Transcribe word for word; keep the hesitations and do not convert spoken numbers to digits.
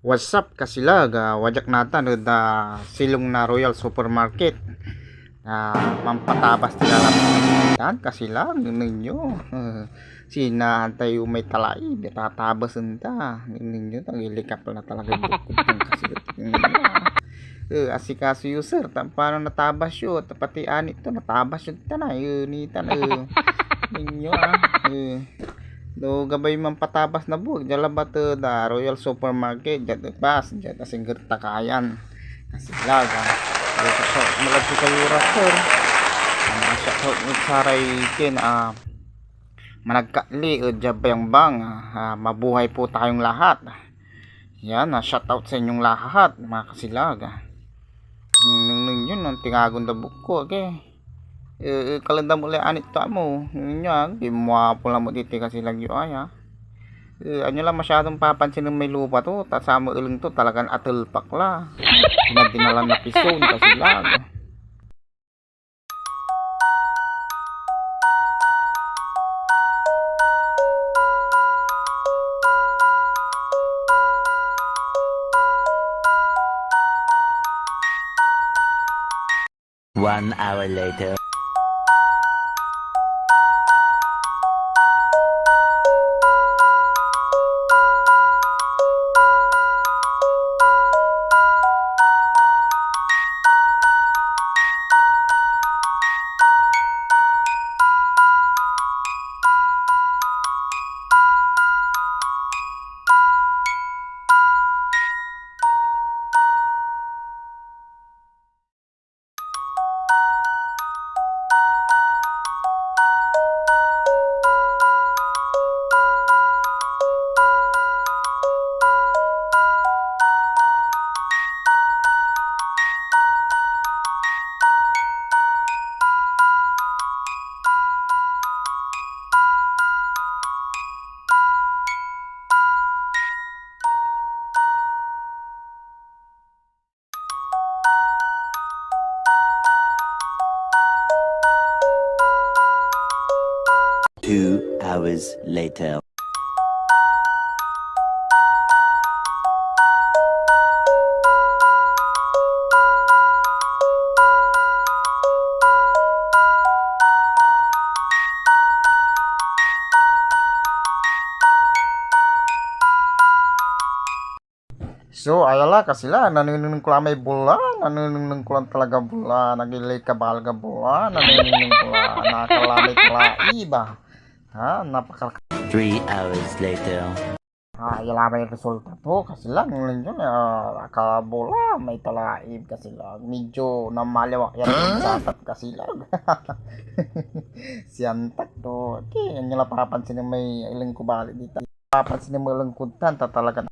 What's up, kasilag? Ah, wadya ak natan ed, ah, silong na Royal Supermarket. Ah, mampatabas ti lalaki tan, kasilag, nengneng yo. Sinahan tayo may talaib, tatabasen ta. Nengneng yo, tagilikap la talaga ed bukod tan, kasilag. Nengneng yo, ah. Eh, asikaso yo, sir, ta piano natabas yo, ta pati anit to, natabas yo tan, eh, nitan, eh. Nengneng yo, ah. Eh. No, gabay manpatabas na buek, dia labat ed, ah, Royal Supermarket, diad Epas, diad Asingger ta kayan. Kasilag, ah. Shout out mo lad sikayo ra, sir. Ah, shout out mo saray ken, ah, managkatli ed diad Bayambang, ah, ah, mabuhay po tayong lahat. Yan, ah, shout out sa inyong lahat, mga kasilag, ah. Nengneng yo, antingagon da buek ko, agi. Eh, eh, kalendang mo lay anit to amo. Nengneng yo, ah, gimwapo lamet iti kasilag yo ay, ah. Eh, ag yo la masyadon papansinen may lupa to, ta samay eleng to, talagan atelpak la. Sinadinalan na pison, kasilag. One hour later. Two hours later. So, aya la, kasilag, nanenengneng ko la may bola, nanenengneng ko lan talaga bola, nagilay kabalga bola, nanenengneng ko la, nakalamay talaib, ah. Ha, napakar- Three hours later. Ah, aya la may resulta to, kasilag, nengneng yo, ah, nakabola, may talaib, kasilag, medyo namaliw ak yan, satat, kasilag. Siantak to, okay, yan yung napapansin ng may eleng ko bali dito. Papansin mo lang kuntan, ta talagan